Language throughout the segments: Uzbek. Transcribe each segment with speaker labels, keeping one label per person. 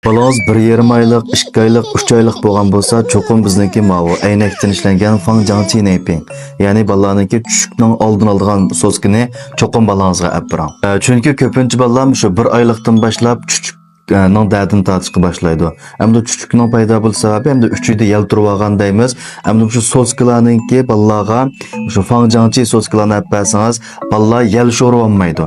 Speaker 1: Balangiz 1,5 oylik, 2 oylik, 3 oylik bo'lgan bo'lsa, cho'qim bizniki mavi aynakdan ishlangan fangjiangchi nayping. Ya'ni bolalarniki tushukning oldini oladigan soskini cho'qim balangizga olib bering. Chunki ko'pincha bolalar shu 1 oylikdan boshlab chuchukning dardini tortishga boshlaydi. Hamda chuchukning paydo bo'lish sababi hamda 3 uyda yaltirib olgan deymiz. Hamda shu soskalarninki bolalarga shu fangjiangchi soskalarni olib bersangiz, bolalar yal sho'rib olmaydi.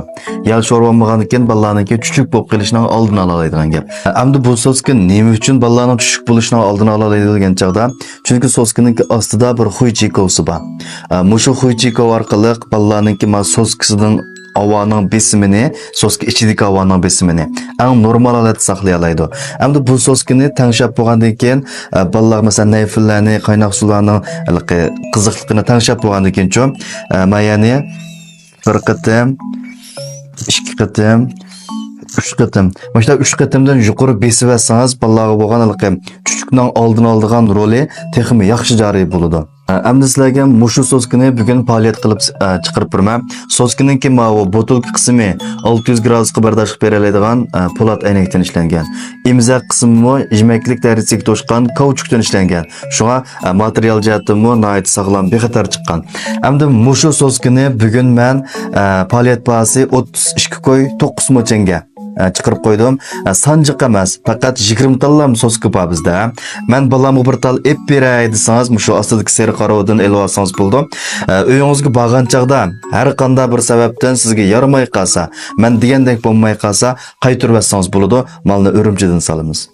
Speaker 1: Yal sho'rib olmagandan keyin bolalarniki chuchuk bo'lib qolishining oldini ola oladigan gap. Hamda bu soska nima uchun bolalarning chuchuk bo'lishining oldini ola oladi degan chog'da, chunki soskaninki ostida bir xuychikovsi bor. Mushu xuychikov orqali bolalarninki ma soskasidan havoning besimini, soska ichidagi havoning besimini eng normal holatda saqlay oladi. Hamda bu soskani tangshab bo'lgandan keyin bolalar masalan nayfillarni, qaynoq suvlarning qiziqligini tangshab bo'lgandan keyin ma ya'ni bir qitim, ikki qitim, uch qitim. Mana shu uch qitimdan yuqori besib olsangiz, bolalarga bo'lgan chuchukning oldini oladigan roli texmi yaxshi joriy bo'ladi. Endi sizlarga mushu soskini bugun faoliyat qilib chiqarib beraman. Soskininki bu бутылка qismi 600 gradusga bardoshlik bera oladigan po'lat aynakdan ishlangan. Imza qismi jimeklik darajasiga to'shgan kauchukdan ishlangan. Shunga material jihatdanmi nihoyat sog'lom, bexatar chiqqan. Endi mushu soskini bugun men faoliyat bahasi 32 koy 9 mo'changa chiqarib qo'ydim. Sanjiq emas, faqat 20 tallam soska bor bizda. Men bolamga bir tal ep beray desangiz, shu ostidagi seri qarovidan elib olsangiz bo'ldi. Uyingizga borgan chog'da har qanday bir sababdan sizga yaramay qolsa, men degandek bo'lmay qolsa, qaytarib olsangiz bo'ladi. Molni Urumchidan solamiz.